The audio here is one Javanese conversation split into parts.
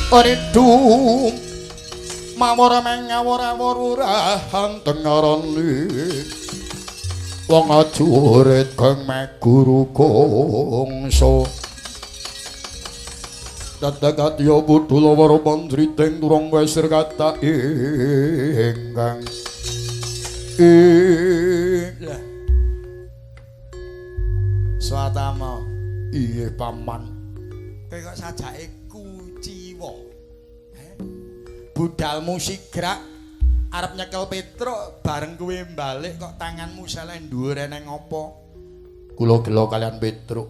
Ridum mawar mengawur-awur urahan tengarane wong ajurit kang meguru gongso dadakatya budula wara pandriting turang wesir kata ingkang ing Swatama. Iya paman. Kowe kok sajake kuciwa. Budalmu sigrak arep nyekel Petruk bareng kowe balik kok tanganmu seleh dhuwur eneng apa? Kula gela kalian Petruk.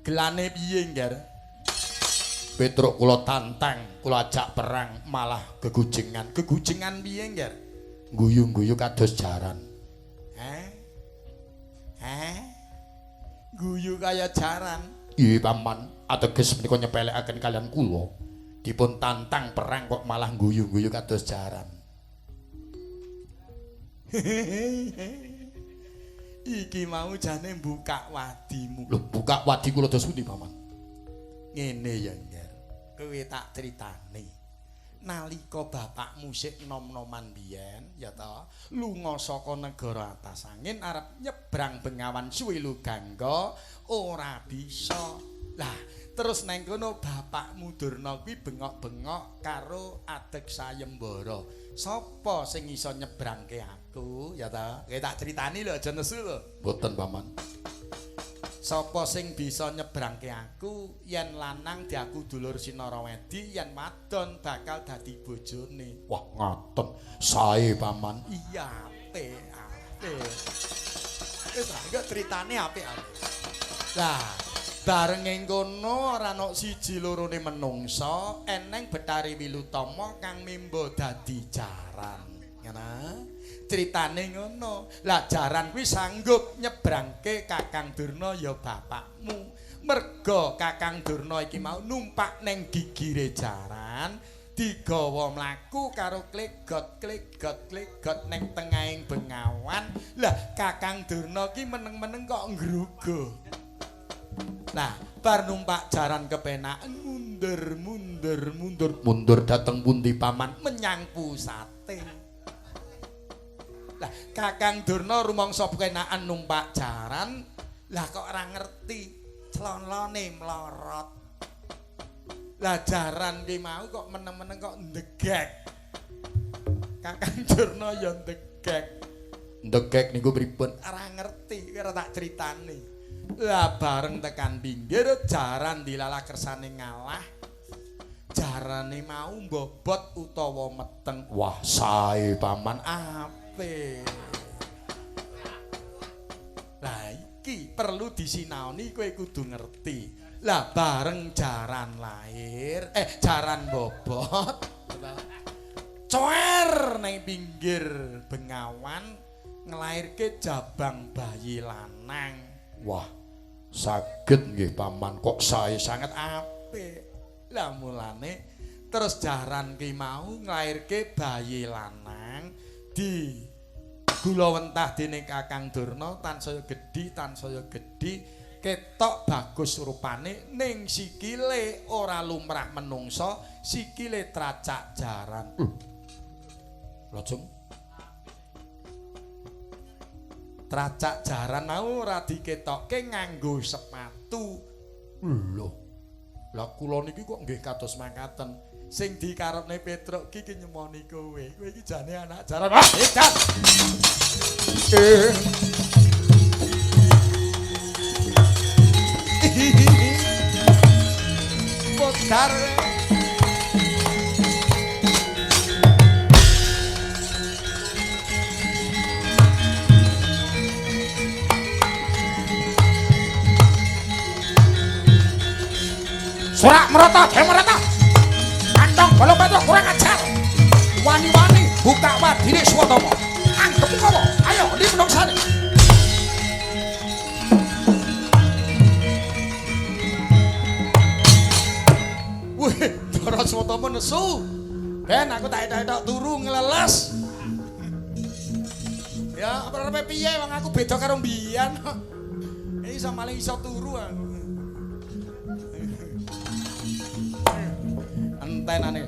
Gelane piye, Ngger? Petruk kula tantang, kula ajak perang malah gegujengan. Gegujengan piye, Ngger? Guyu-guyu kados jaran. Heh? Heh? Guyu kaya jaran. Iya paman, ateges menika nyepelekaken kalian kula. Dipun tantang perang kok malah guyu-guyu kados jaran. Iki mau jane buka wadimu. Lho, buka wadi kula dos pundi, Paman? Ngene ya, Ngger. Kowe tak critani. Nalika bapakmu sik nom-noman biyen, ya ta, lunga saka negara atas angin arep nyebrang Bengawan Suwilu Gangga ora bisa. Lah, terus neng kono bapakmu Durna kuwi bengok-bengok karo adeg sayembara. Sapa sing iso nyebrangke aku, ya ta? Kowe tak critani lho, aja nesu lho. Mboten, Paman. Sapa sing bisa nyebrangke aku yen lanang diaku dulur Sinarawedi, yen wadon bakal dadi bojone. Wah, ngaten. Sae, Paman. Iya, apik, apik. Wis ra engko critane apik-apik. Lah, bareng ing kono ora ana siji lorone menungsa, eneng Betari Wilutama kang mimba dadi jaran. Ngono. Critane ngono. Lah jaran kuwi sanggup nyebrangke Kakang Durna ya bapakmu. Merga Kakang Durna iki mau numpak neng gigire jaran, digawa mlaku karo klegot klegot klegot neng tengahing bengawan. Lah Kakang Durna ki meneng-meneng kok ngrugo. Lah bar numpak jaran kepenaken mundur mundur mundur mundur dateng pundi, Paman? Menyang pusate. Lah Kakang Durna rumangsa kepenaken numpak jaran, lah kok ora ngerti clonone mlorot. Lah jaran ki mau kok meneng-meneng kok ndegek. Kakang Durna ya ndegek. Ndegek niku pripun? Ora ngerti, ora tak critani. Lah bareng tekan pinggir jaran dilalah kersane ngalah. Jarane mau mbobot utawa meteng. Wah, sae, Paman. Apik. Lah iki perlu disinaoni, kowe kudu ngerti. Lah bareng jaran lahir, jaran bobot. Coer nang pinggir bengawan nglairke jabang bayi lanang. Wah, saged nggih, Paman, kok sae sanget apik. Lah mulane terus jaran ki mau nglairke bayi lanang di gula wentah dening Kakang Durna tansaya gedhi tansaya gedhi ketok bagus rupane ning sikile ora lumrah menungsa, sikile tracak jaran. Lajeng tracak jaran mau ora diketokke nganggo sepatu. Lho. Lah kula niki kok nggih kados makaten. Sing dikarepne Petruk ki nyemoni kowe. Kowe iki jane anak jaran. Ah, edan. Modar. Sorak merata, jeng merata. Kantong bolong Petruk kurang ajar. Wani-wani buka wadine Swatama. Anggep kowe. Ayo ndi menungsane. Wih, Ndara Swatama nesu. Ben aku tak etok-etok turu ngleles. Ya, apa-apa piye wong aku beda karo mbiyen. Iki iso maling iso turu aku. Entenane.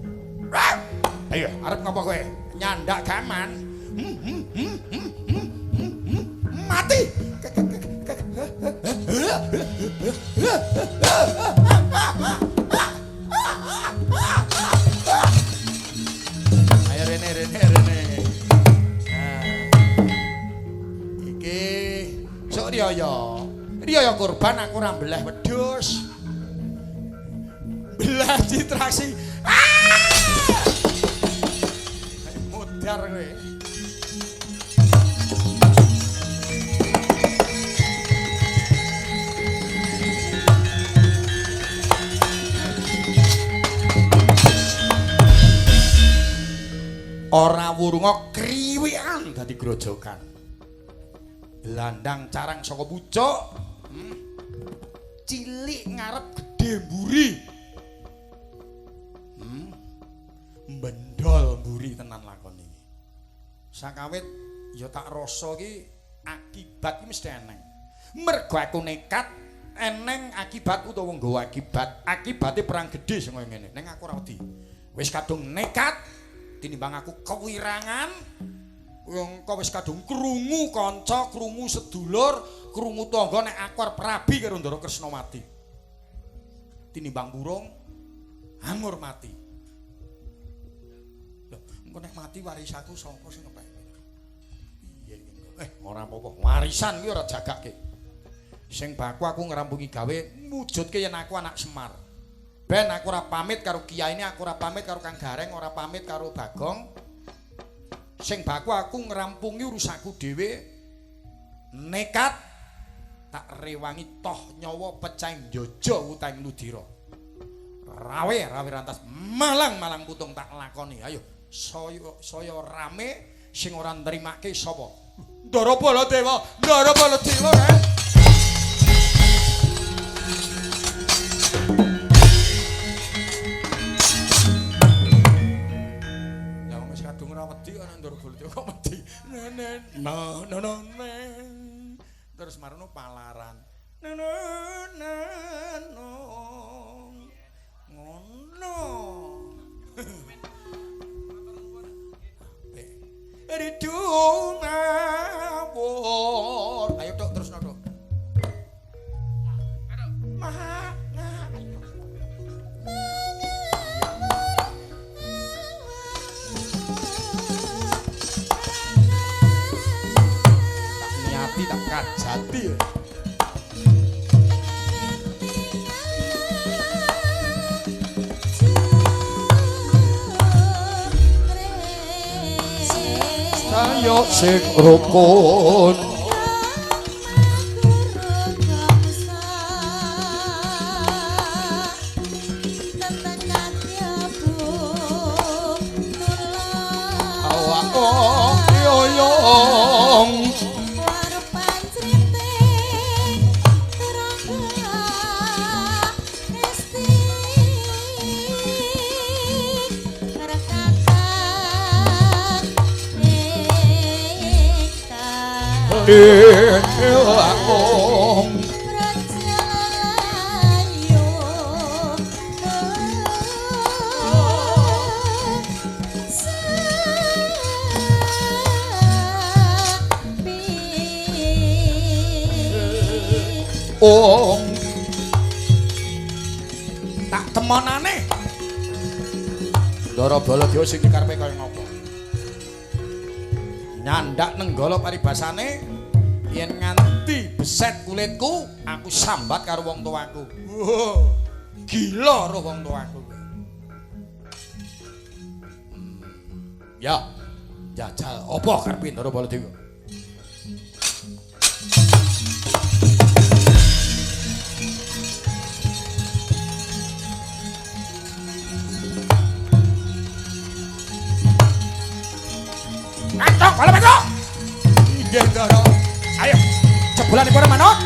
Ayo, arep ngapa kowe? Nyandak gaman. Mati. Ayo rene rene rene. Nah. Iki sok riyaya. Riyaya kurban aku ora mbeleh wedhus. Belah citraksi. Mudar kowe. Ora wurunga kriwikan dadi grojogan. Blandang carang saka pucuk. Cilik ngarep gedhe mburi. Bendol mburi tenan lakon iki. Sakawit ya tak rasa iki akibat iki mesti eneng. Mergo aku nekat eneng akibat utawa nggawa akibat. Akibate perang gedhe sing kaya ngene. Ning aku ora wedi. Wis kadung nekat tinimbang aku kewirangan, engko wis kadung krungu kanca, krungu sedulur, krungu tangga nek aku arep rabi karo Ndara Kresnawati. Tinimbang burung hangur mati. Lho, engko nek mati warisanku sapa sing ngepek? Piye iki? Ora apa-apa. Warisan kuwi ora jagake. Sing baku aku ngrampungi gawe mujudke yen aku anak Semar. Ben aku ora pamit karo kiyaine, aku ora pamit karo Kang Gareng, ora pamit karo Bagong. Sing baku aku ngrampungi urusanku dhewe. Nekat tak rewangi toh nyawa pecahing jojo utang ludira. Rawe rawe rantas malang-malang putung tak lakoni. Ayo saya saya rame sing ora nrimake sapa? Ndara Baladewa, Ndara Baladewa. Kok wedi. No no no. Terus marono palaran. No no no. Ngono. Ridu mawur. Ayo tok terusno tok. Maha. Bukti ya. Ayo sing rukun awak yoyong Om tak temonane Ndara Baladewa sing dikarepe kaya ngopo nyandak nenggala paribasane yen nganti beset kulitku aku sambat karo wong tuaku. Gila karo wong tuaku. Ya, jajal apa karepe Ndara Baladewa? Kantong Baladewa. Nggih, Ndara. Ayo, jebolan iku ora manut.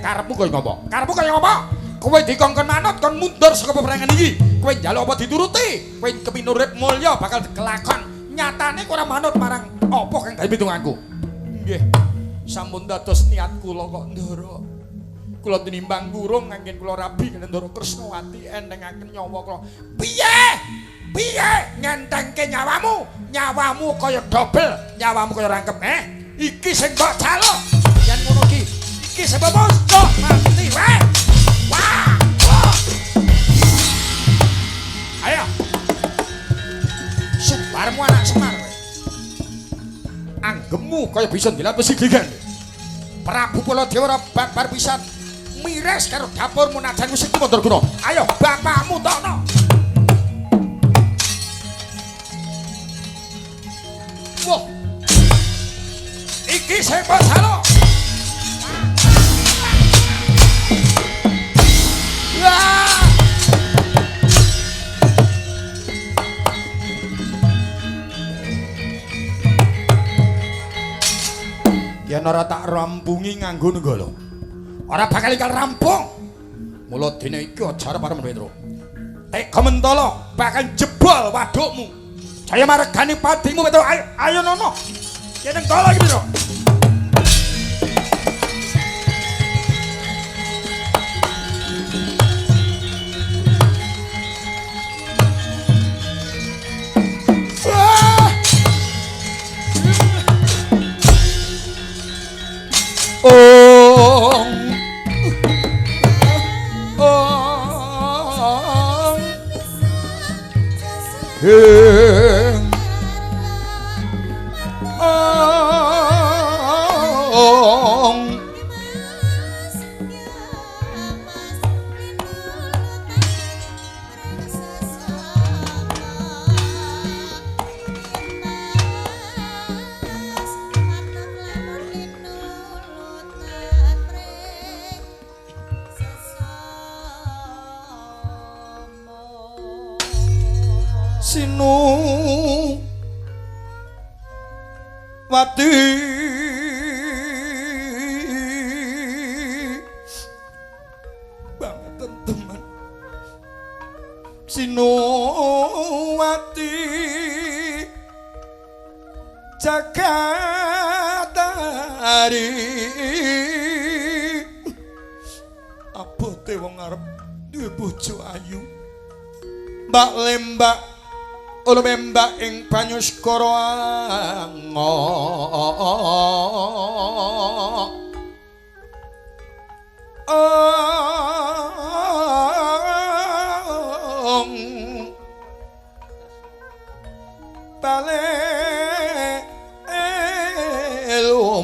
Karepmu kaya ngopo? Karepmu kaya ngopo? Kowe dikongkon manut kon mundur saka peperangan iki. Kowe njaluk apa dituruti? Kowe kepingin urip mulya bakal kelakon. Nyatane kowe ora manut marang apa kang gawe pitunganku. Nggih. Sampun dados niat kula kok, Ndara. Kula tinimbang kurung nganggen kula rabi kaliyan Ndara Kresnawati entengaken nyawa kula. Piye? Piye ngentengke nyawamu? Nyawamu kaya dobel, nyawamu kaya rangkep, eh? Iki sing mbok jaluk. Yen ngono iki, iki sing mbok mati wae. Wah! Wah! Ayo. Subarmu anak Semar kowe. Anggemu kaya bisa ndilat besi gigan. Prabu Baladewa ora babar pisan mires karo dapurmu najan wis mandraguna. Ayo bapakmu tokno. Wah. Iki sing mbok jaluk. Wah. Yen ora tak rampungi nganggo nenggala, ora bakal ikal rampung. Mula dene iki aja arep arep Petro. Tega mentala bakal jebol wadukmu. Jaya maregani patimu Petro. Ayo, ayo nono. Yen nenggala iki Petro. Ong ong hing ong Sinu Wati banget teman Sinuwati Jagatari abote wong arep duwe bojo ayu Mbak Lembak lumembak ing banyu segara ong bale Lumut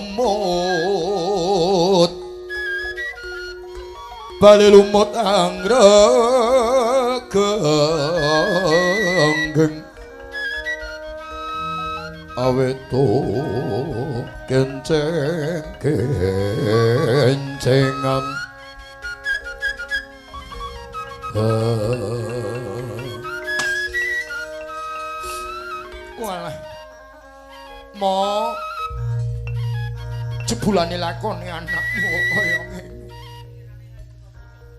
bali lumut anggrek genggeng aweto kenceng kencengan. Walah mo jebulane lakone anakmu kaya ngene.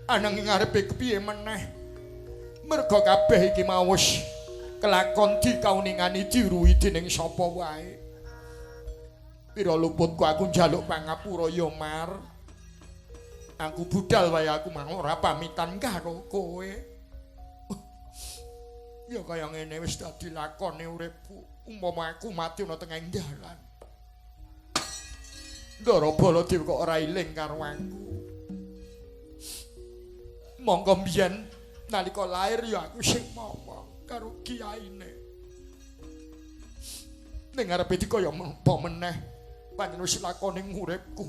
Ananging arepe kepiye meneh? Merga kabeh iki mau wis kelakon dikauningani diruwi dening sapa wae. Pira luputku aku njaluk pangapura ya Mar. Aku budal wae aku mau ora pamitan karo kowe. Ya kaya ngene wis dadi lakone uripku. Umpama aku mati ana tengah dalan. Ndara Baladewa kok ora eling karo aku. Monggo mbiyen nalika lair ya aku sing momong karo kiyaine. Ning arepe dikaya menapa meneh pancen wis lakone uripku.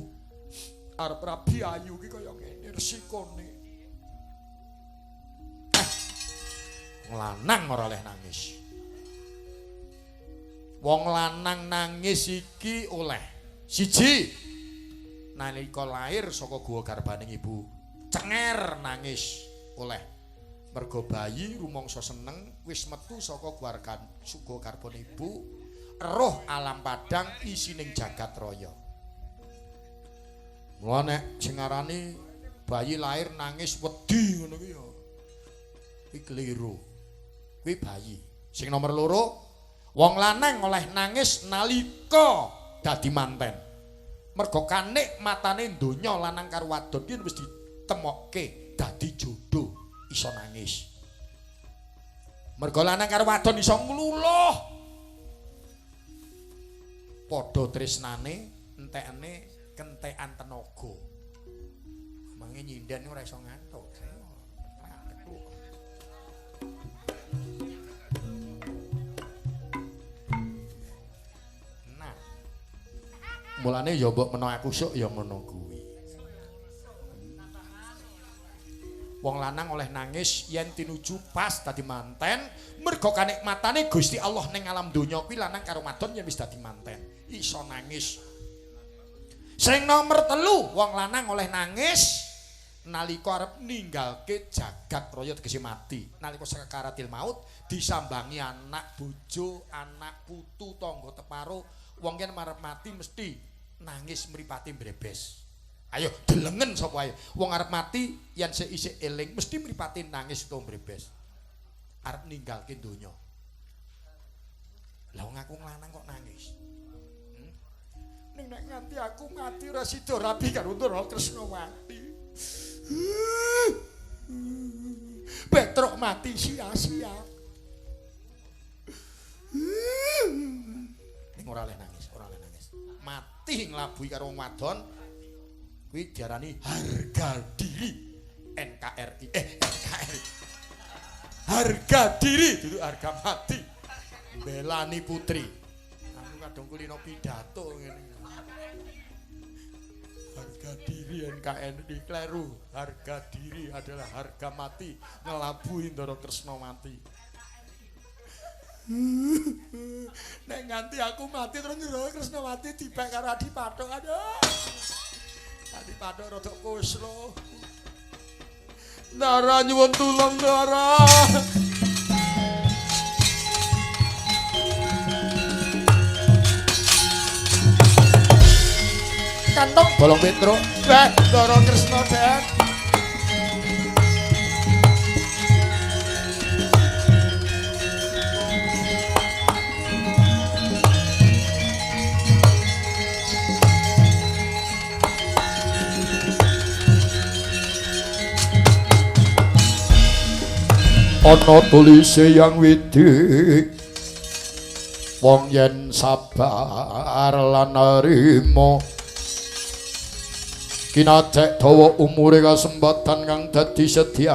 Arep rabi ayu ki kaya ngene resikone. Lanang ora oleh nangis. Wong lanang nangis iki oleh siji nalika lahir saka guwa garbaning ibu cenger nangis oleh mergo bayi rumangsa seneng wis metu saka guwa garbane ibu roh alam padang isining jagat raya. Mula nek sing ngarani bayi lahir nangis wedi ngono kuwi ya kuwi keliru. Kuwi bayi. Sing nomor loro, wong lanang oleh nangis nalika dadi manten. Mergo kanikmatane donya lanang karo wadon ki wis ditemokke dadi jodoh iso nangis. Mergo lanang karo wadon iso ngluluh. Padha tresnane entekane kentekan tenaga. Mange nyinden ora iso ngantuk. Nah. Mulane ya mbok menawa aku sok ya ngono kuwi. Wong lanang oleh nangis yen tinuju pas dadi manten, mergo kanikmatane Gusti Allah ning alam donya kuwi lanang karo wadon yen wis dadi manten, iso nangis. Sing nomor telu, wong lanang oleh nangis nalika arep ninggalke jagat raya tegese mati. Nalika sakaratil maut disambangi anak bojo, anak putu, tangga teparo, wong yen arep mati mesti nangis mripate mbrebes. Ayo delengen sapa ae. Wong arep mati yen sik isih eling mesti mripate nangis utawa mbrebes. Arep ninggalke donya. Lah wong aku lanang kok nangis. Ning nek nganti aku mati ora sida rabi karo Ndara Kresnawati. Petruk mati sia-sia. Ning ora oleh nangis, ora oleh nangis. Mati nglabuhi karo wong wadon kuwi diarani harga diri NKRI. NKRI. Harga diri dudu harga mati. Belani putri. Aku kadung kulino pidato ngene. Harga diri NKRI kleru. Harga diri adalah harga mati. Nglabuhi Ndara Kresnawati. Nek nganti aku mati terus Ndara Kresnawati dipek karo Adi Pathok. Aduh. Adi Pathok rada kuslo. Ndara nyuwun tulung Ndara. Kantong bolong Petruk. Weh, Ndara Kresna Den. Ana tulise yang widi wong yen sabar lan narima kinacek dawa umure kasempatan kang dadi sedyane.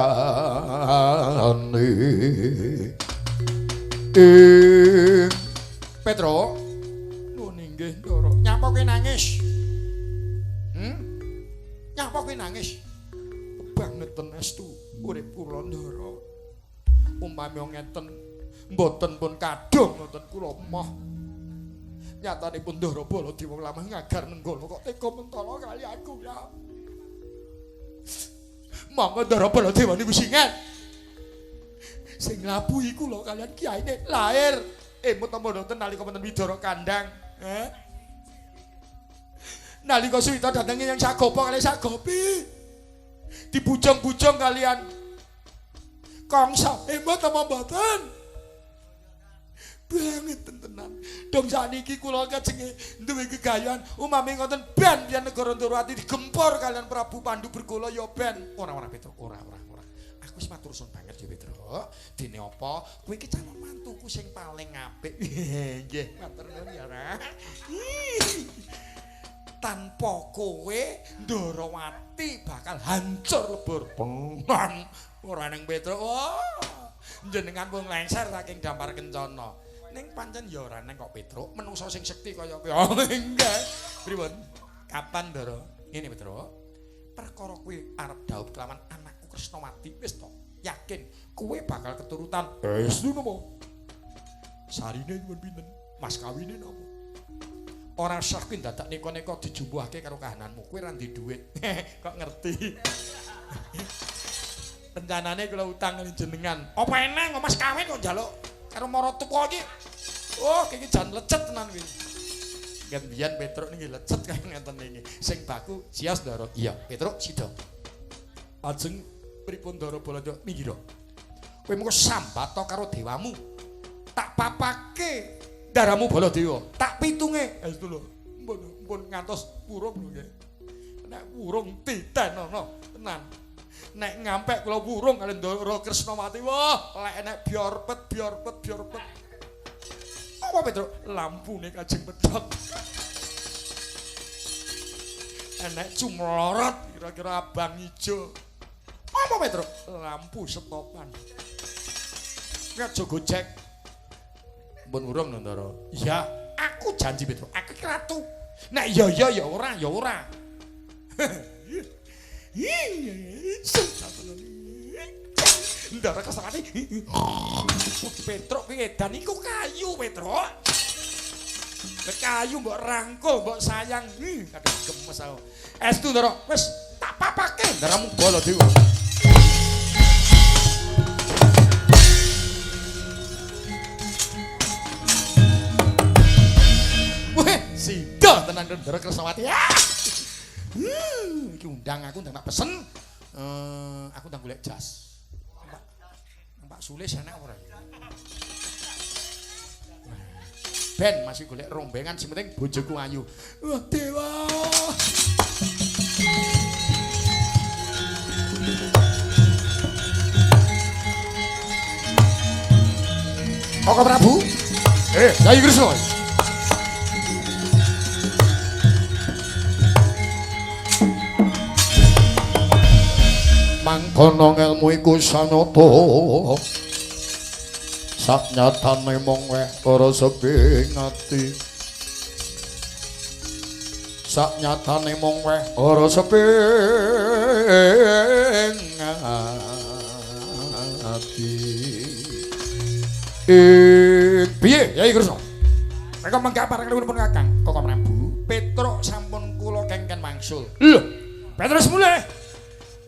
Petro, nuwun inggih Ndara. Nyapa Nyapa kowe nangis? Nyapa kowe nangis? Bangeten estu urip kula Ndara. Umpami ngeten mboten pun kadung wonten kula moh. Nyatanipun Ndara Baladewa lamah ngagar nenggala kok tega mentala kali aku ya. Monggo Ndara Baladewa niku singet. Sing nglabuhi kula kalian kiyaine lair emut napa mboten nalika wonten Widara Kandang. Nalika suwita datenge yang Sagopa kali Sagopi. Dibujung-bujung kalian Kangsa emut napa mboten? Banget tenan. Dong sakniki kula kajenge duwe gegayan umami ngoten ben biyen negara Ndorowati digempur kalian Prabu Pandu Bergola ya ben. Ora Petruk, ora. Aku wis matur suwun banget ya Petruk. Dene apa? Kowe iki calon mantuku sing paling apik. Nggih, matur nuwun ya, Ra. Tanpa kowe Ndorowati bakal hancur lebur. Bengong. Ora nang Petruk. Oh. Jenengan pun lengser saking Dampar Kencana. Ning pancen ya ora neng kok Petruk, menungsa sing sekti kaya kowe. Oh nggih. Pripun? Kapan, Ndara? Ngene Petruk. Perkara kowe arep dhaup kelawan anakku Kresnawati wis to. Yakin kowe bakal keturutan. Estu napa? Sarine nyuwun pinten? Mas kawine napa? Ora sah kuwi dadak neka-neka dijumbuhake karo kahananmu. Kowe ra ndek dhuwit. Kok ngerti? Rencanane kula utang jenengan. Apa eneng kok mas kawin kok njaluk karo maratuwa iki? Oh, iki jan lecet tenan kuwi. Ket biyen Petruk niki lecet kaya ngeten iki. Sing baku sios Ndara. Iya, Petruk sida. Ajeng pripun Ndara Baladewa minggir. Kowe mengko sambata karo dewamu. Tak papake ndaramu Baladewa. Tak pitunge. Estu lho. Mpun ngantos wurung lho nggih. Nek wurung titenono tenan. Nek ngampek kula wurung kali Ndara Kresnawati. Wah, lek enek biorpet biorpet biorpet. Apa Petruk? Lampune kajeng pedhot. Enek cumlorot kira-kira abang ijo. Apa Petruk? Lampu setopan. Aja gojek. Mpun wurung lho Ndara. Iya, aku janji Petruk, aku iki ratu. Nek iya iya ya ora, ya ora. Ndara Kresnawati. Petruk kuwi edan iku kayu Petruk. Kayu mbok rangkul, mbok sayang. Kadang gemes aku. Estu Ndara, wis tak papake ndaramu Baladewa. Weh, sida tenan Ndara Kresnawati. Iki undang aku ndang tak pesen. Aku ndang golek jas. Pak Sulis enak ora ya? Ben masih golek rombengan sing penting bojoku ayu. Wah dewa. Koko Prabu? Yai Kresna. Mangkono ngelmu iku sanyata saknyatane mung weh ora sepi ati saknyatane mung weh ora sepi ati. Piye Yai Kresna? Mengko menggah pareng pun Kakang Koko Prabu. Petruk sampun kula kengken wangsul. Lho, Petrus mulih.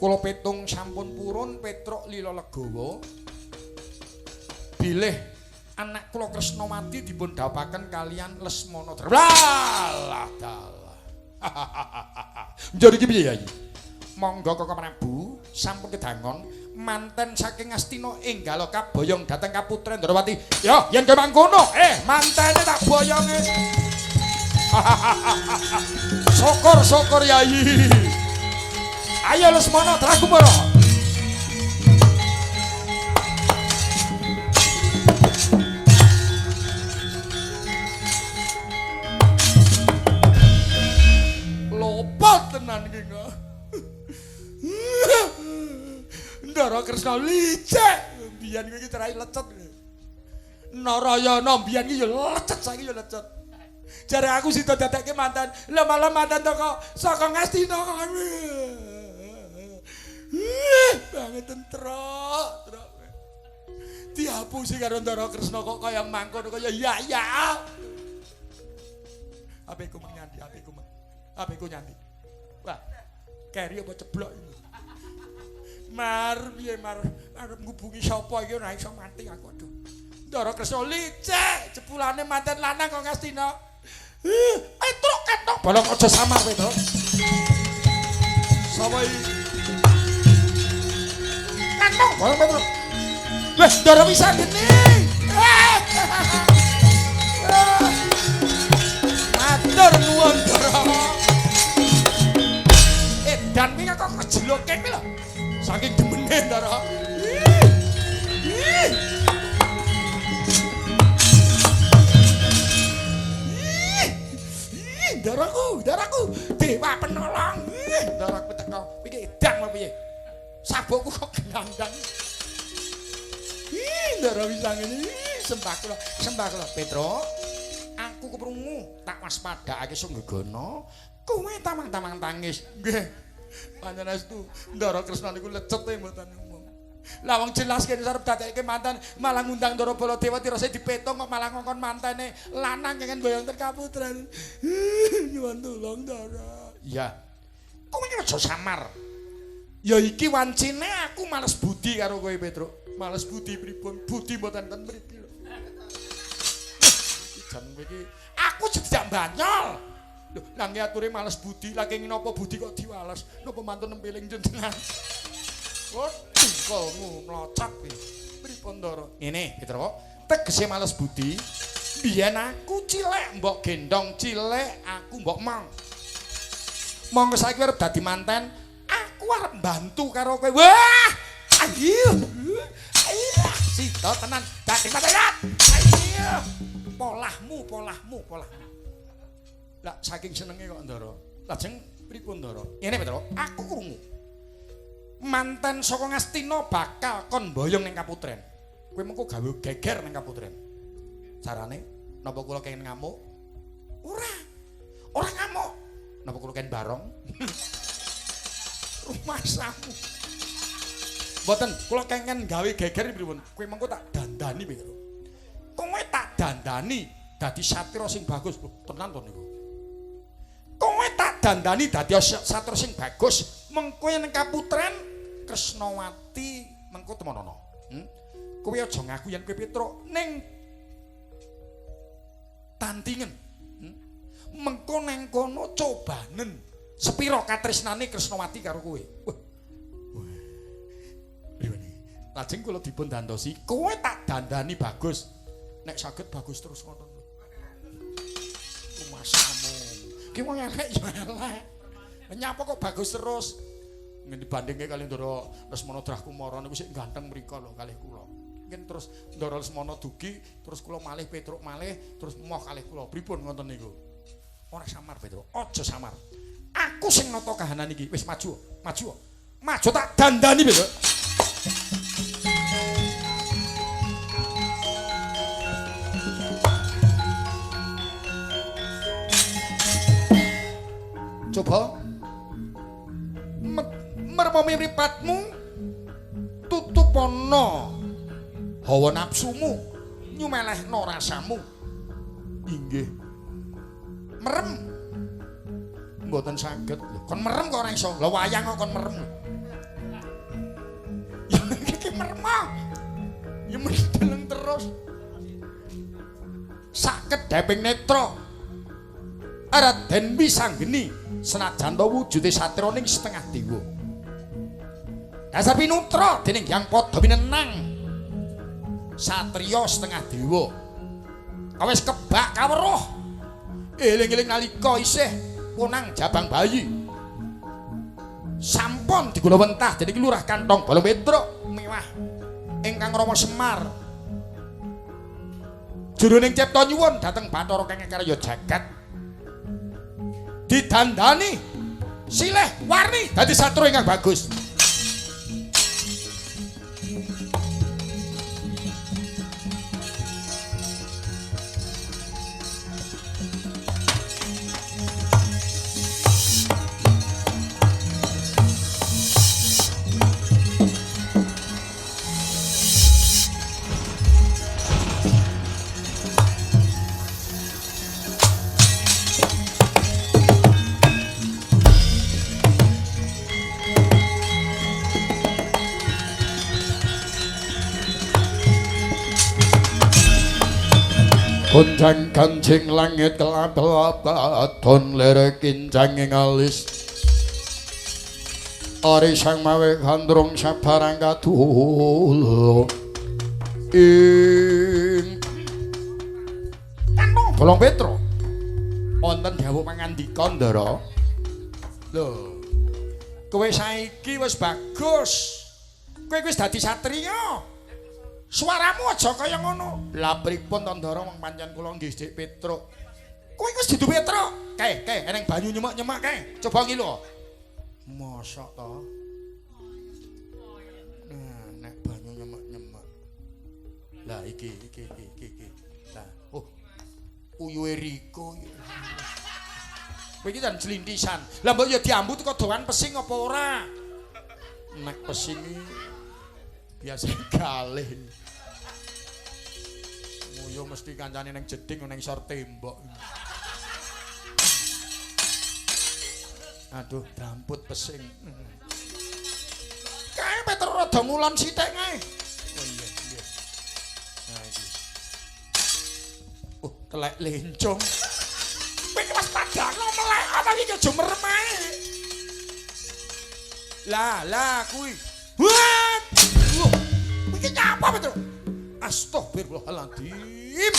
Kula petung sampun purun Petruk lila legawa. Bilih anak kula Kresnawati dipun dhawuhaken kalian Lesmana. Dalah dalah. Njur iki piye Yai? Monggo Koko Prabu sampun kedangon manten saking Astina enggala kaboyong dhateng Kaputren Ndrawati. Ya, yen kowe mangkono, mantene tak boyonge. Syukur-syukur Yai. Ayo Lesmana Trakumara. Lopat tenan iki kok. Ndara Kresna licik. Biyen iki cerai lecet. Narayana biyen iki ya lecet saiki ya lecet. Jare aku sida dadekke mantan. Lah malah mantan to kok saka Ngastina kok. Banget trok, trok. Dihapusi karo Ndara Kresna kok kaya mangkono kaya ya ya. Apeku nyandi, apeku. Apeku nyandi. Wah, keri apa ceblok iki. Mar piye mar arep ngubungi sapa iki ora iso mati aku aduh. Ndara Kresna licik, jebulane manten lanang kok Ngastina. Petruk ketok bolong aja samar Petruk. Sapa iki? Ketok bolong Petruk. Wes Ndara bisa geni. Matur nuwun Ndara. Edan kuwi kok kejeloke kuwi lho. Saking demene Ndara. Ndaraku, ndaraku, dewa penolong. Ndaraku teko. Iki edan apa piye? Sabukku kok gandang. Ndara bisa ngene. Sembah kula, sembah kula. Petro, aku keprungu tak waspadakake Sunggegana. Kowe tamang-tamang tangis. Nggih. Panjenengan estu Ndara Kresna niku lecet e mboten umum. Lah wong jelas kene arep dadekke mantan malah ngundang Ndara Baladewa tirose dipetung kok malah ngongkon mantene lanang pengen boyong ten kaputren. Nyuwun tulung Ndara. Iya. Kowe aja samar. Ya iki wancine aku males budi karo kowe Petruk. Males budi pripun? Budi mboten ten mriki lho. Iki jan kowe iki aku tidak banyol. Lho, nang ature males budi, lha kenging napa budi kok diwales? Napa mantun nempiling jenengan? Oh, dengkulmu mlocot kuwi. Pripun Ndara? Ngene, Petruk. Tegese males budi, biyen aku cilik mbok gendong cilik, aku mbok mong. Monggo saiki arep dadi manten, aku arep mbantu karo kowe. Wah! Ayo. Ayo, sida tenan dadi manten. Ayo. Polahmu, polahmu, polahmu. Lah saking senenge kok Ndara. Lajeng pripun Ndara? Ngene Petruk, aku krungu. Manten saka Ngastina bakal kon boyong ning kaputren. Kowe mengko gawe geger ning kaputren. Carane napa kula kenging ngamuk? Ora. Ora ngamuk. Napa kula kenging barong? Rumasamu. Mboten, kula kenging gawe geger pripun? Kowe mengko tak dandani Petruk. Kowe tak dandani dadi satria sing bagus. Lho, tenan to niku. Kowe tak dandani dadi satria sing bagus, mengko ning kaputren Kresnawati mengko temonono. Kowe aja ngaku yen kowe Petruk ning tantingen. Mengko nang kono cobanen sepira katresnane Kresnawati karo kowe. Wah. Lajeng kula dipun dandosi, kowe tak dandani bagus. Nek saged bagus terus ngoten lho. Rumasamu. Ki wong elek ya elek. Nyapa kok bagus terus? Ngene dibandingke kali Ndara Lesmana Drah Kumara niku sik ganteng mriko lho kalih kula. Mungkin terus Ndara Lesmana dugi, terus kula malih Petruk malih, terus moh kalih kula. Pripun ngoten niku? Ora samar Petruk, aja samar. Aku sing nata kahanan iki. Wis maju, maju. Maju tak dandani Petruk. Coba mermo mripatmu tutupono hawa nafsumu nyumelehno rasamu. Inggih. Merem. Mboten saged. Lho, kon merem kok ora iso. Lha wayang kok kon merem. Ya iki merem. Ya mendeleng terus. Sak kedheping netra Raden Wisanggeni senajan to wujude satria ning setengah dewa. Dasar pinutra dening Hyang Padha winenang satriya setengah dewa. Kawis kebak kaweruh. Eling-eling nalika isih punang jabang bayi. Sampun digulawentah dening Lurah Kantong Balung Petruk mewah ingkang Rama Semar. Jroning cipta nyuwun dhateng Bathara kang karya jagat. Didandani silih warni dadi satria ingkang bagus. Gonjang ganjing langit kelap-kelapaton lere kincang ing alis. Ari sang mawe gandrung sabarang kadul. Ing Kantong Bolong Petro. Wonten dawuh pangandika, Ndara. Lho. Kowe saiki wis bagus. Kowe wis dadi satriya. Suaramu aja kaya ngono. Lah pripun to, Ndara, wong pancen kula nggih Dik Petruk. Kowe wis dudu Petruk. Kae, kae eneng banyu nyemek-nyemek kae. Coba ngilu. Mosok to? Nah, nek banyu nyemek-nyemek. Lah iki iki iki iki iki. Lah, oh. Uyuhe Riko. Kowe iki jan jlintisan. Lah mbok ya diambu teko doan pesing apa ora? Nek pesing iki biasa galih. Nguyuh mesti kancane ning jeding ning sor tembok. Aduh, damput pesing. Kae Petro rada ngulon sithik kae. Oh iya, iya. Nah iki. Oh, telek lencong. Kowe iki wis padang melek apa iki aja merem ae. Lah, lah kuwi. Wah! Iki nyapa Petro? Astagfirullahaladzim.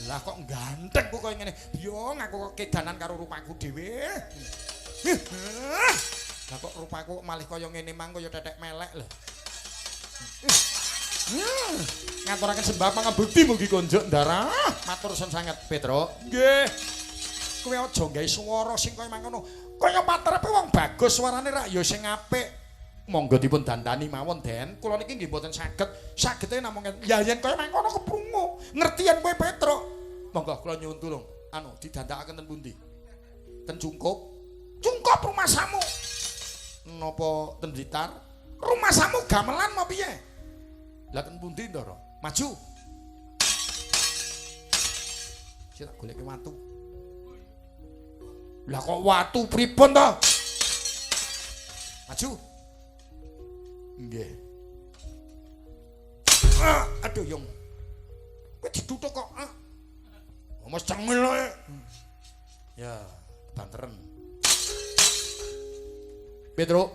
Lah kok ganteng kok kaya ngene. Yo aku kok kedanan karo rupaku dhewe. Lah kok rupaku malih kaya ngene mang kaya tetek melek lho. Ngaturaken sembah pangabekti mugi konjuk Ndara. Matur suwun sanget Petro. Nggih. Kowe aja gawe swara sing kaya mangkono. Kaya patrepe wong bagus suarane rak ya sing apik. Monggo dipun dandani mawon, Den. Kula niki nggih mboten saged. Sagete namung ya yen kaya mangkono keprungu. Ngerti yen kowe Petro. Monggo kula nyuwun tulung. Anu didandakaken ten pundi? Ten Cungkup. Cungkup rumasamu. Napa ten Blitar? Rumasamu gamelan apa piye? Lah ten pundi, Ndara? Maju. Sik tak goleke watu. Lah kok watu pripun to? Maju. Nggih. Ah, aduh yung. Kowe ditutuk kok. Ah. Mas cengil ae. Ya, banteren. Petro.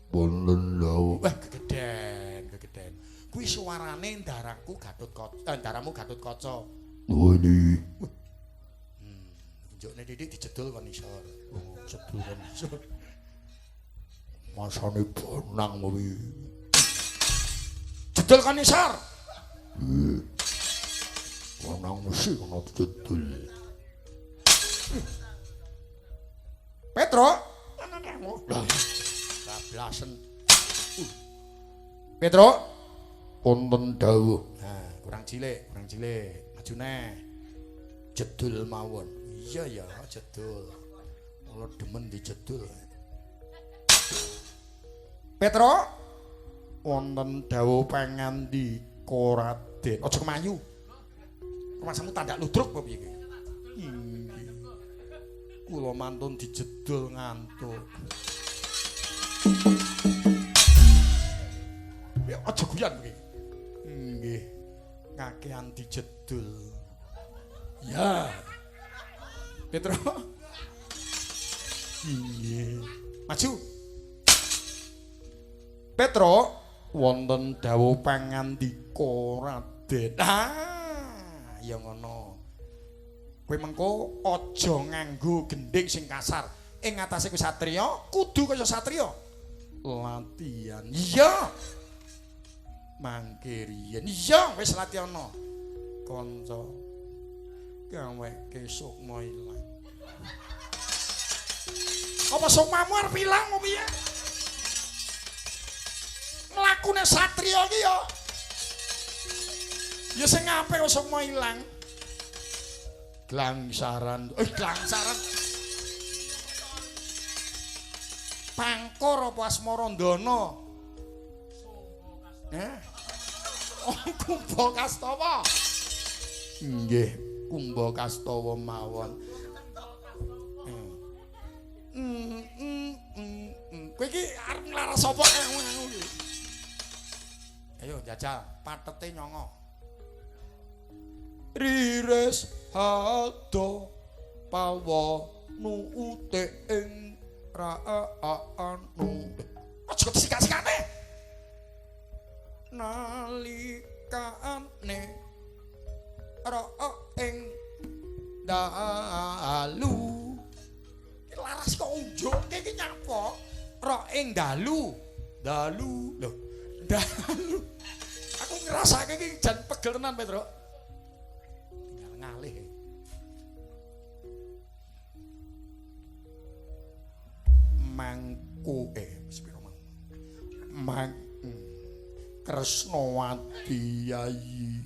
Wonten dawuh. Wah, gegeden, gegeden. Kuwi suarane ndaraku Gatotkaca, ndaramu Gatotkaca. Wani. Njukne titik dijedul kon isor. Oh, jedul kon isor. Masane bonang kuwi. Jedul kon isor. Bonang mesti ana jedul. Petro. Bablasen. Petro. Wonten dawuh. Nah, kurang cilik, kurang cilik. Maju neh. Jedul mawon. Iya ya, jedul. Kalau demen dijedul. Petro, wonten dawuh pangandika Raden. Aja kemayu. Rumasamu tandak ludruk apa piye iki? Inggih. Kula mantun dijedul ngantuk. Ya aja guyon kowe. Nggih. Kakean dijedul. Ya. Petro. Nggih. Maju. Petro, wonten dawuh pangandika Raden. Ah, ya ngono. Kowe mengko aja nganggo gendhing sing kasar. Ing atase kuwi satriya, kudu kaya satriya. Latihan. Iya. Mangke riyen. Iya, wis latihana. Kanca gaweke sukma ilang. Apa sukmamu arep ilang apa piye? Mlakune satriya iki ya. Ya sing apik kok sukma ilang. Glangsaran. Glangsaran. Pangkor apa Asmarandana? Eh? Oh, Kumba Kastawa. Nggih, Kumba Kastawa mawon. Kowe iki arep nglaras sapa aku iki? Ayo jajal, patete nyongo. Riris hado pawa nuute ing raanu. Aja disika-sikane. Nalikane ra ing dalu. Iki laras kok unjukke iki nyapa? Ra ing dalu. Dalu. Lho, dalu. Aku ngrasake iki jan pegel tenan, Petro. Tinggal ngalih. Mangku sepiro mang. Mang Kresnawati Yayi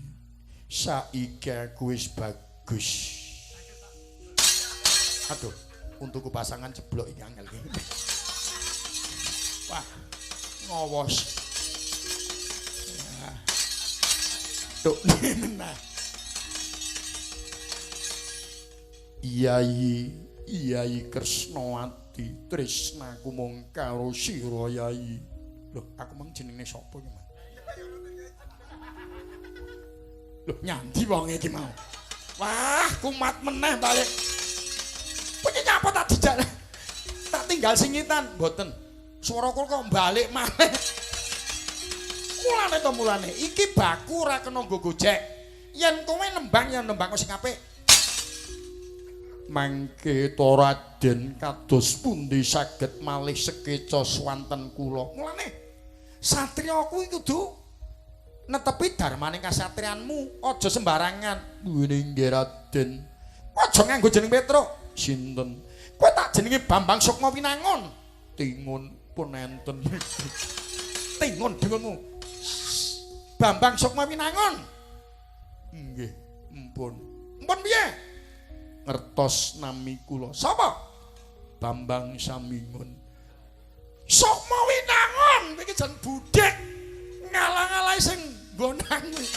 saiki aku wis bagus. Aduh, untukku pasangan jeblok iki angel iki. Wah, ngowos. Tuk nah. Yayi, Yayi Kresnawati, tresnaku mung karo sira Yayi. Lho, aku mang jenenge sapa iki, Mas? Lho, nyandi wong iki mau. Wah, kumat meneh balik. Piye nyapa tak dijak? Tak tinggal singitan, mboten. Swaraku kok balik maneh. Mulane to mulane, iki baku ora kena nggo gojek. Yen kowe nembang ya nembang sing apik. Mangke to Raden kados pundi saged malih sekeca swanten kula. Mulane satriya kuwi kudu netepi dharmane kasatriyanmu, aja sembarangan. Nggih Raden. Aja nganggo jeneng Petruk. Sinten? Kowe tak jenenge Bambang Sukma Winangun. Tingun pun enten. Tingun dengunmu. Bambang Sukma Winangun. Nggih, empun. Empun piye? Ngertos nami kula. Sapa? Bambang Samingun. Sukma Winangun iki jan budhek. Ngalang-alahi sing nggonang kuwi.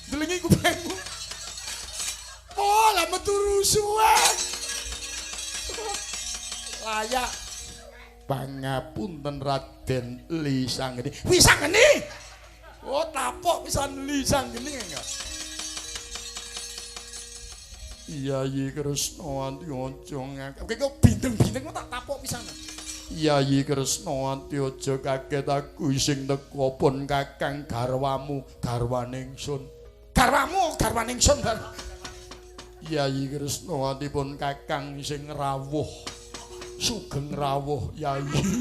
Delengi kupingmu. Oh, lah metu rusuhan. Layak. Pangapunten Raden Li Sanggeni. Wi Sanggeni. Oh, tapok pisan Li Sanggeni enggak. Yayi Kresnawati aja ngakeh. Kok bindeng-bindeng kok tak tapok pisan. Yayi Kresnawati aja kaget aku sing teka pun kakang garwamu, garwane ingsun. Garwamu, garwane ingsun. Yayi Kresnawati pun kakang sing rawuh. Sugeng rawuh Yayi.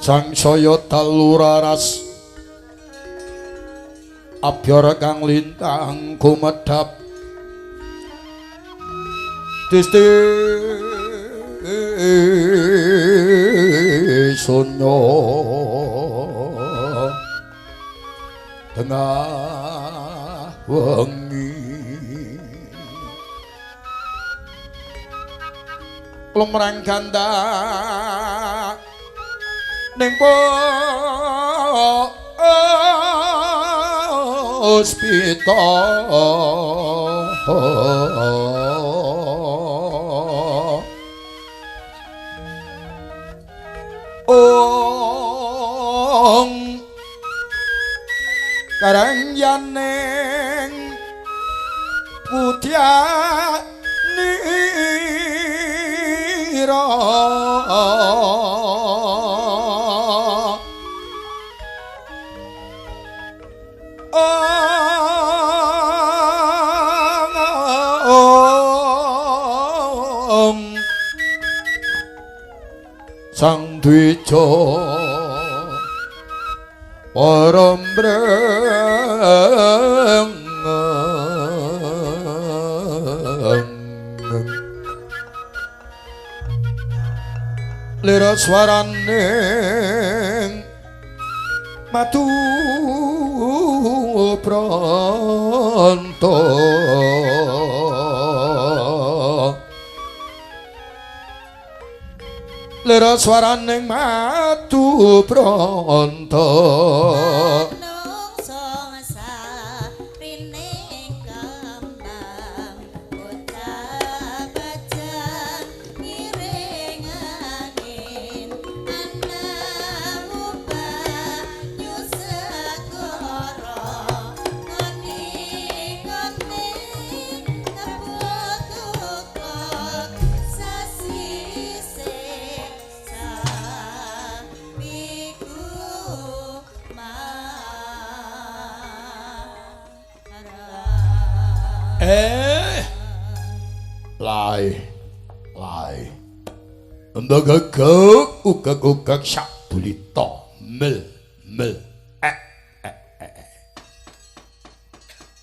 Sangsaya dalu raras abyar kang lintang gumedhap disti sunyo tengah wengi. Lumrang ganda ning puspita. Ong karang yaning putya nira ong sang dwija parambreng lira swaraning madu pranto lira swaraning madu pranto. Lai lai ndegegeg ugeg-ugeg sak bulita mel mel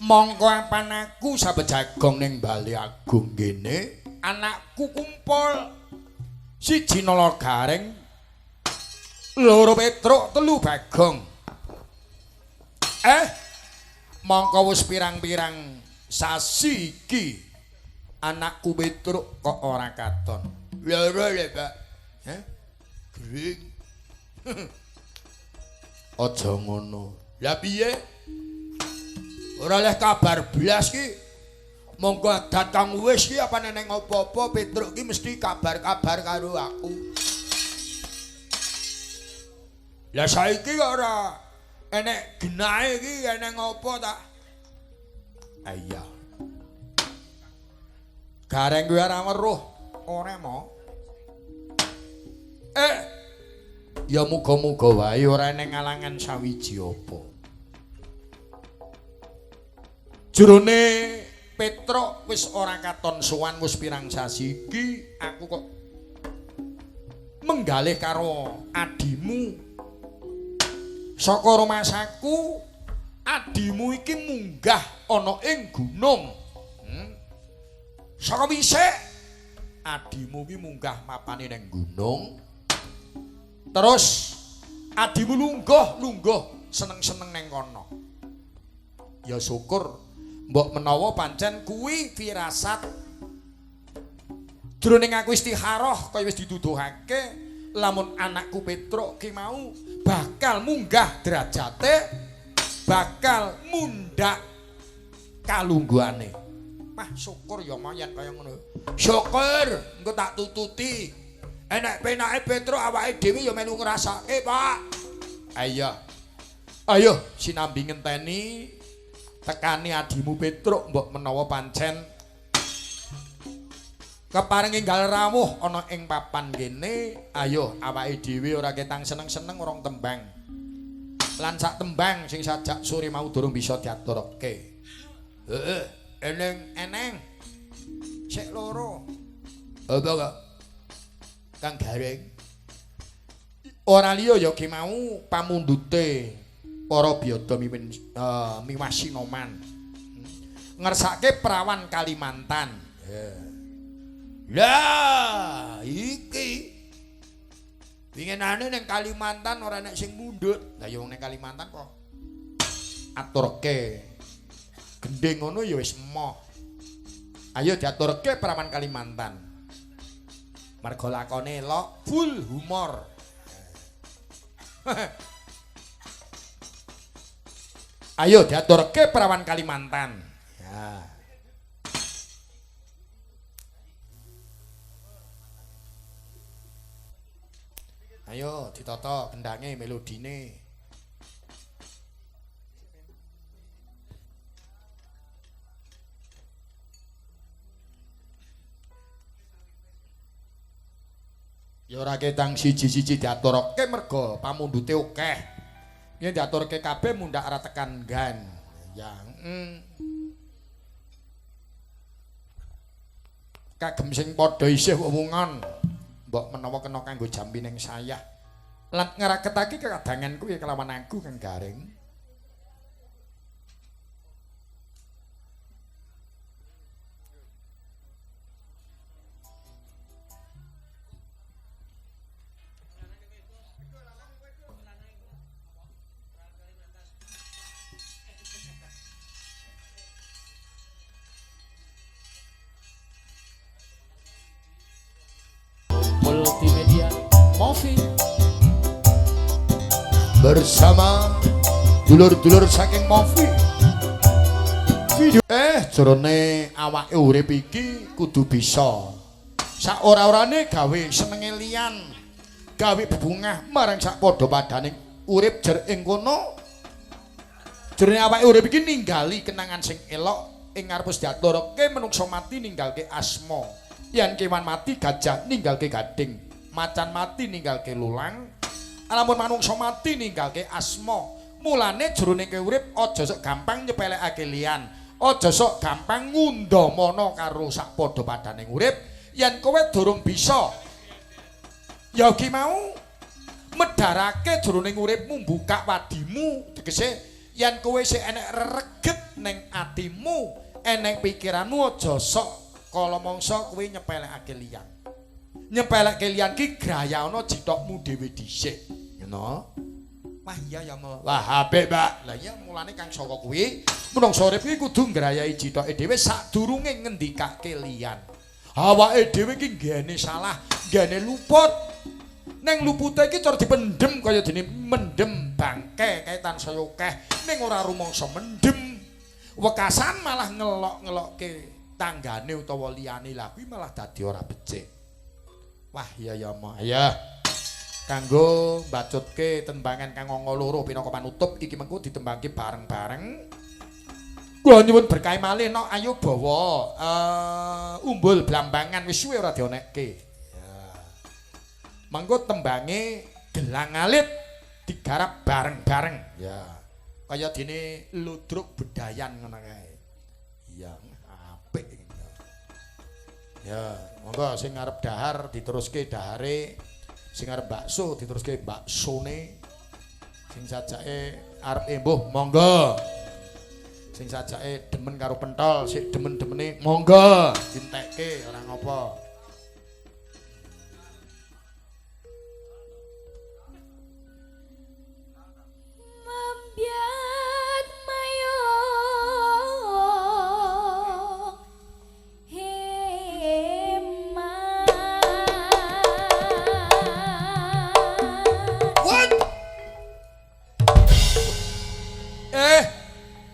Mongko apan aku sabejagong ning Bali Agung kene anakku kumpul siji Nala Gareng loro Petruk telu Bagong. Mongko wis pirang-pirang sasi iki anakku Petruk kok ora katon. Loro lho, Pak. Heh? Gering. Aja ngono. Lah piye? Ora oleh kabar blas ki. Monggo adat kang wis ki apa neneng apa-apa Petruk ki mesti kabar-kabar karo aku. Lah saiki kok ora enek genahe ki eneng apa ta? Iya. Gareng kuwi ora weruh, ora mo. Ya muga-muga wae ora eneng alangan sawiji apa. Jrone Petruk wis ora katon sowan wis pirang sasi iki aku kok menggalih karo adimu. Saka rumasaku adimu iki munggah ana ing gunung. Saka wisik adimu iki munggah mapane ning gunung. Terus adimu lungguh-lungguh seneng-seneng ning kono. Ya syukur mbok menawa pancen kuwi firasat jroning aku istikharah kaya wis dituduhake lamun anakku Petruk ki mau bakal munggah derajate, bakal mundhak kalungguhane. Mah syukur ya yen kaya ngono. Syukur engko tak tututi. Enek penake Petruk awake dhewe ya melu ngrasake, Pak. Ayo. Ayo sinambi ngenteni tekani adimu Petruk mbok menawa pancen kepareng enggal rawuh ana ing papan kene. Ayo awake dhewe ora ketang seneng-seneng orang tembang. Lan sak tembang sing sajak sore mau durung bisa diaturke. Heeh, eneng-eneng. Sik loro. Apa kok? Kang Gareng. Ora liya ya ki mau pamundhute para biyada miwah sinoman. Ngersake prawan Kalimantan. Lah iki winginane ning Kalimantan ora enek sing mundhut. Lah ya wong ning Kalimantan kok aturke gendhing ngono ya wis emoh. Ayo diaturke prawan Kalimantan. Mergo lakone elok full humor. Ayo diaturke Perawan Kalimantan. Ya. Ayo ditata kendange melodine. Ya ora ketang siji-siji diaturke mergo pamundhute akeh. Yen diaturke kabeh mundhak ora tekan nggan. Ya. Kagem sing padha isih wewungan. Mbok menawa kena kanggo jampi ning sayah. Lan ngraketake kekadangan kuwi kelawan aku Kang Gareng. Multimedia Movi bersama dulur-dulur saking Movi video. Jerone awake urip iki kudu bisa sak ora-orane gawe senenge liyan, gawe bebungah marang sak padha padane urip jer ing kono. Jerone awake urip iki ninggali kenangan sing elok ing ngarep wis diaturke menungsa mati ninggalke asma. Yen kewan mati gajah ninggalke gading, macan mati ninggalke lulang, lamun manungsa mati ninggalke asma. Mulane jroning urip aja sok gampang nyepelekake liyan, aja sok gampang ngundhamana karo sak padha padane urip. Yen kowe durung bisa ya ki mau medharake jroning uripmu, buka wadimu, tegese yen kowe sik enek rereget ning atimu, enek pikiranmu, aja sok kala mangsa kowe nyepelekake liyan. Nyepeleke liyan ki grayana jithokmu dhewe dhisik. Ngono. Wah iya ya mo. Wah apik, Mbak. Lah iya mulane kang saka kuwi menungsa urip iki kudu ngrayai jithoke dhewe sadurunge ngendikake liyan. Awake dhewe iki nggene salah, nggene luput. Neng lupute iki cara dipendhem kaya dene mendhem bangke kae tansaya akeh, ning ora rumangsa mendhem. Wekasan malah ngelok-ngelokke tanggane utawa liyane, lah kuwi malah dadi ora becik. Wah iya ya ma. Ya. Kanggo mbacutke tembangan kang angka loro pinangka panutup iki mengko ditembangke bareng-bareng. Kula nyuwun berkah malih nok ayo bawa umbul blambangan wis suwe ora dionekke. Ya. Mengko tembange gelang alit digarap bareng-bareng. Ya. Kaya dene ludruk bedayan ngono kae. Iya. Apik. Ya, monggo sing arep dahar diteruske dahare, sing arep bakso diteruske baksone. Sing sajake arep embuh monggo. Sing sajake demen karo pentol, sik demen-demene monggo dintekke ora ngopo. Membiat mayo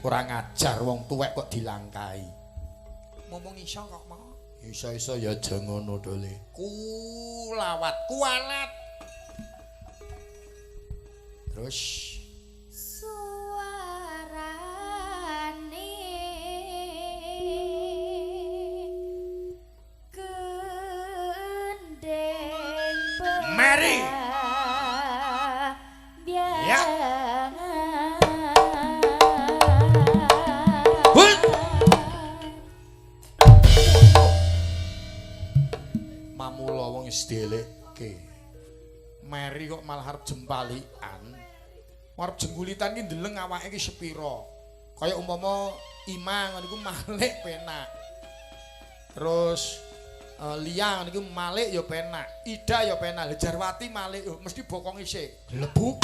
Kurang ajar wong tuwek kok dilangkai. Ngomong iso kok mau. Iso-iso ya aja ngono dole. Kulawat kualat. Terus suarane gendeng Mary. Ya. Mamula wong wis delekke. Mary kok malah arep jempalikan. Arep jenggulitan ki ndeleng awake ki sepira. Kaya umpama Ima ngono iku malik penak. Terus Lia ngono iku malik ya penak, Ida ya penak, Jarwati malik yo mesti bokong isih glebuk.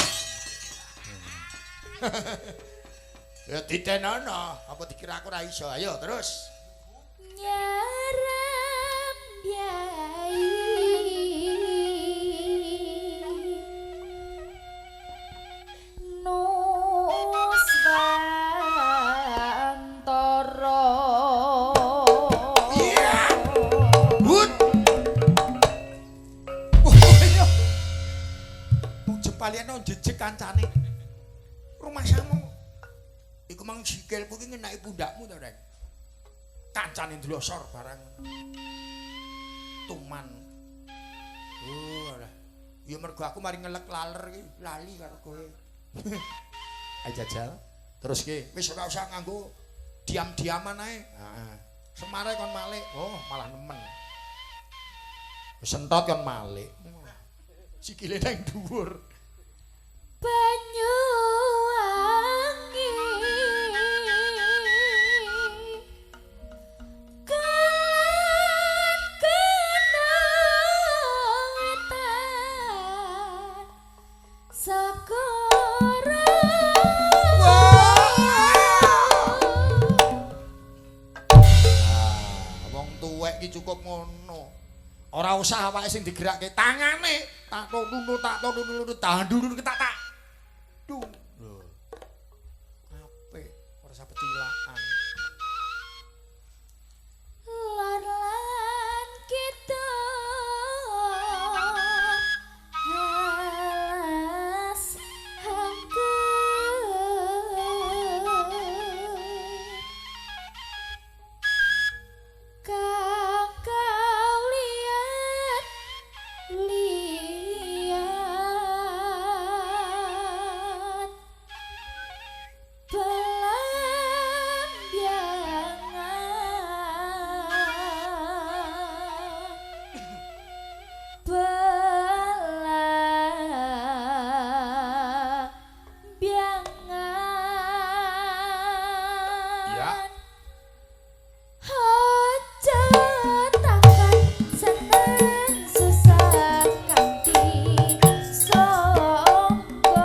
Ya ditenono, apa dikira aku ora iso. Ayo terus. Nyaram biai. Kena jejeg kancane. Rumasamu iku mang sikilku ki ngenaki pundakmu to, Reng. Kancane ndlosor barang. Tuman. Oh, alah. Ya mergo aku mari ngelek laler iki, lali karo kowe. Ayo jajal. Terus ki wis ora usah nganggo diam-diaman ae. Heeh. Semare kon malik. Oh, malah nemen. Wis sentot kon malik. Sikile nang dhuwur. Banyuwangi kan kenangan segara. Ah, wong tuwek ki cukup ngono. Ora usah awake sing digerakke, tangane tak nunu tak nunu tak nunu tak tak. Dung. Lho. Apik, ora usah petilakan. Lor lan kidul alas hangker kang kau liat liat belambiangan belambiangan. Ya. Aja takkan seneng susah kanthi sangka.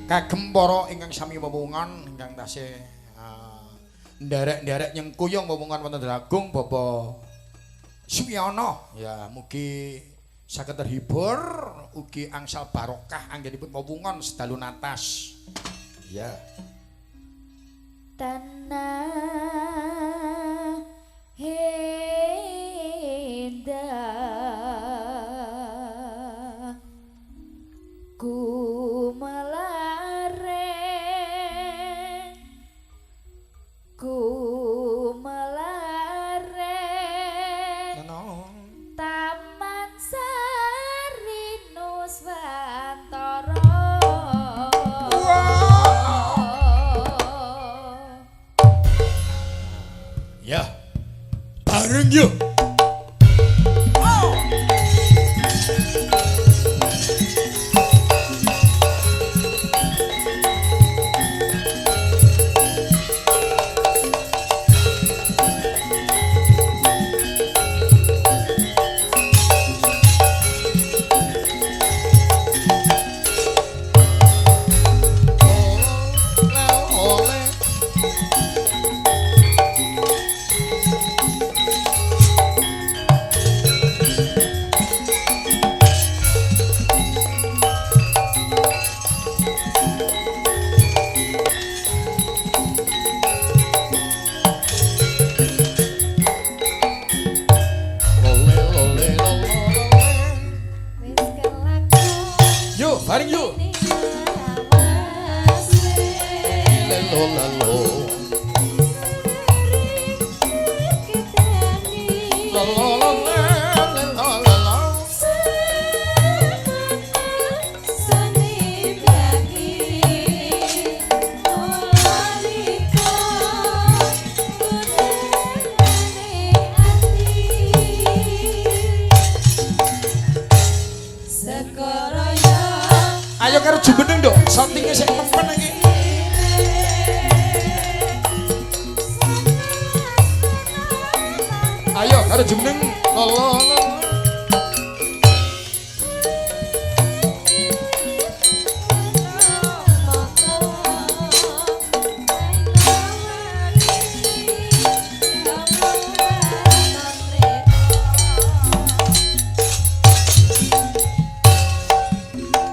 Kagem para ingkang sami wewungan ingkang tasih nderek-nderek nyengkuyung wewungan wonten Dragung Bapak Suwiyono. Ya, mugi saged terhibur ugi angsal barokah anggenipun wewungan sedalu natas. Ya. Tanah indah ku melareng, ku melareng Nono. Taman Sari Nuswantara. Ya. Bareng yuk. Oleh, oleh. Lole, lole, lole, lole. Wis kelakon Yuk, bareng yuk. ning lawase. Lelo, lelo. Ketani. Lelo, lole, lelo, lelo. Seni bagi nalika gunane ati sekaraya. Ayo karo jumeneng, Nduk. Sotinge sik mempen iki. Ayo karo jumeneng. Lolo, lolo.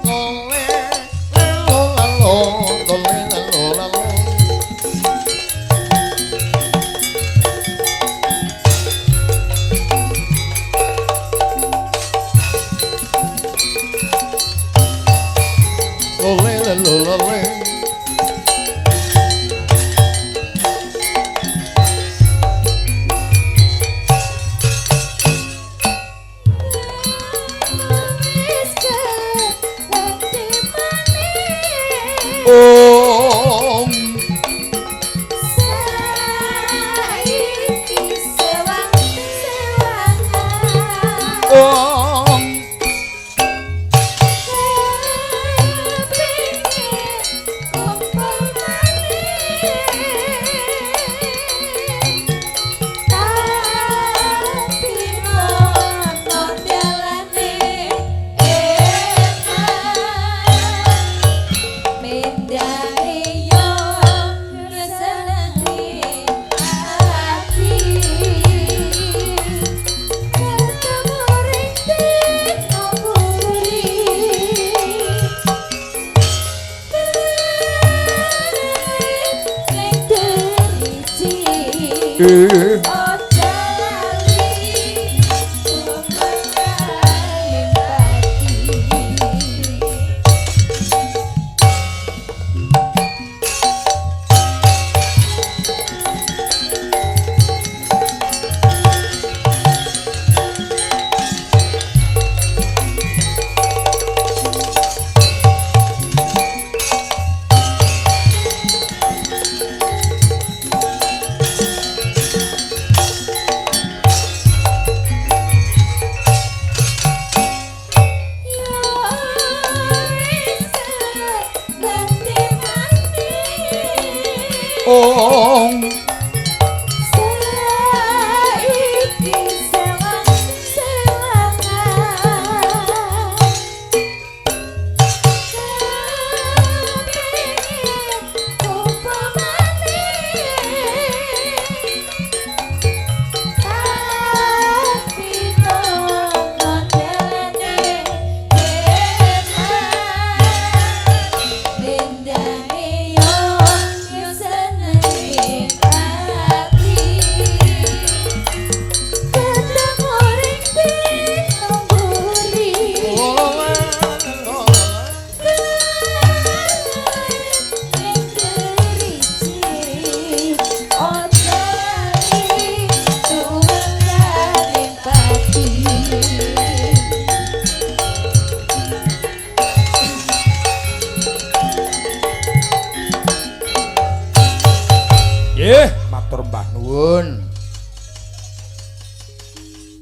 Lole, lelo, lelo, lole, lelo, lelo.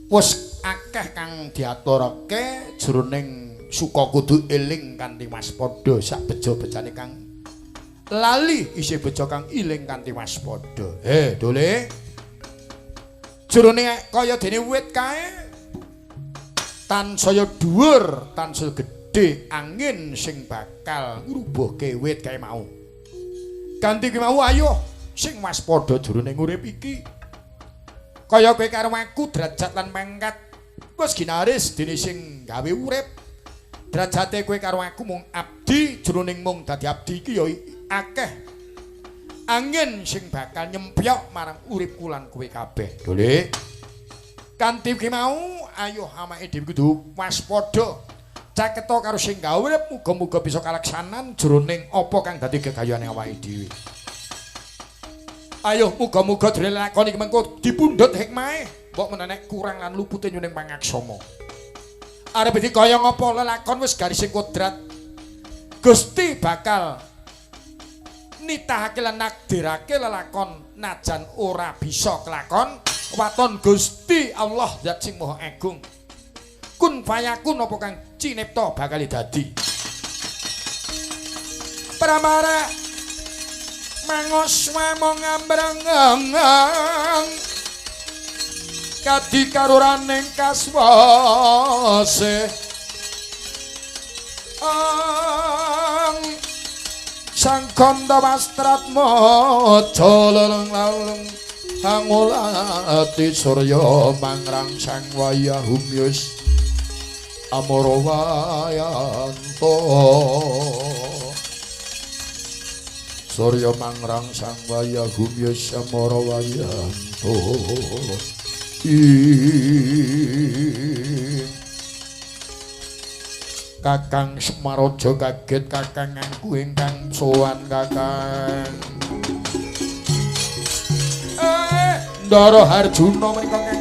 Wis akeh kang diaturake jroning suka kudu eling kanthi waspada sak beja-bejane kang lali isih beja kang iling kanthi waspada. He, Dole. Jroning kaya dene wit kae tansaya dhuwur, tansaya gedhe angin sing bakal ngrubuhke wit kae mau. Kanthi ki mau ayo sing waspada jroning urip iki. Kaya kowe karo aku derajat lan pangkat wis ginaris dene sing gawe urip. Derajate kowe karo aku mung abdi jroning mung dadi abdi iki ya akeh angin sing bakal nyempyok marang uripku lan kowe kabeh. Dole. Kanthi ki mau ayo awake dhewe kudu waspada. Caketa karo sing gawe urip muga-muga bisa kalaksanan jroning apa kang dadi gegayane awake dhewe. Ayo muga-muga jroning lakon iki mengko dipundhut hikmahe, mbok menawa kurang lan lupute nyuning pangaksama. Arep iki kaya ngapa lelakon wis garising kodrat. Gusti bakal nitahake lan nakdirake lelakon najan ora bisa kelakon waton Gusti Allah Zat sing Maha Agung. Kun fayakun apa kang cinipta bakal dadi. Pramara mangoswa mong ambreng kadi karuraning kaswase ang sang kanda wastratmaja leleng laleng angulati surya mangrangsang wayahumyus amara wayanto. Surya mangrangsang wayahumyus amara wayanto. Kakang Semar aja kaget Kakang aku ingkang sowan Kakang. Ndara Harjuna menika.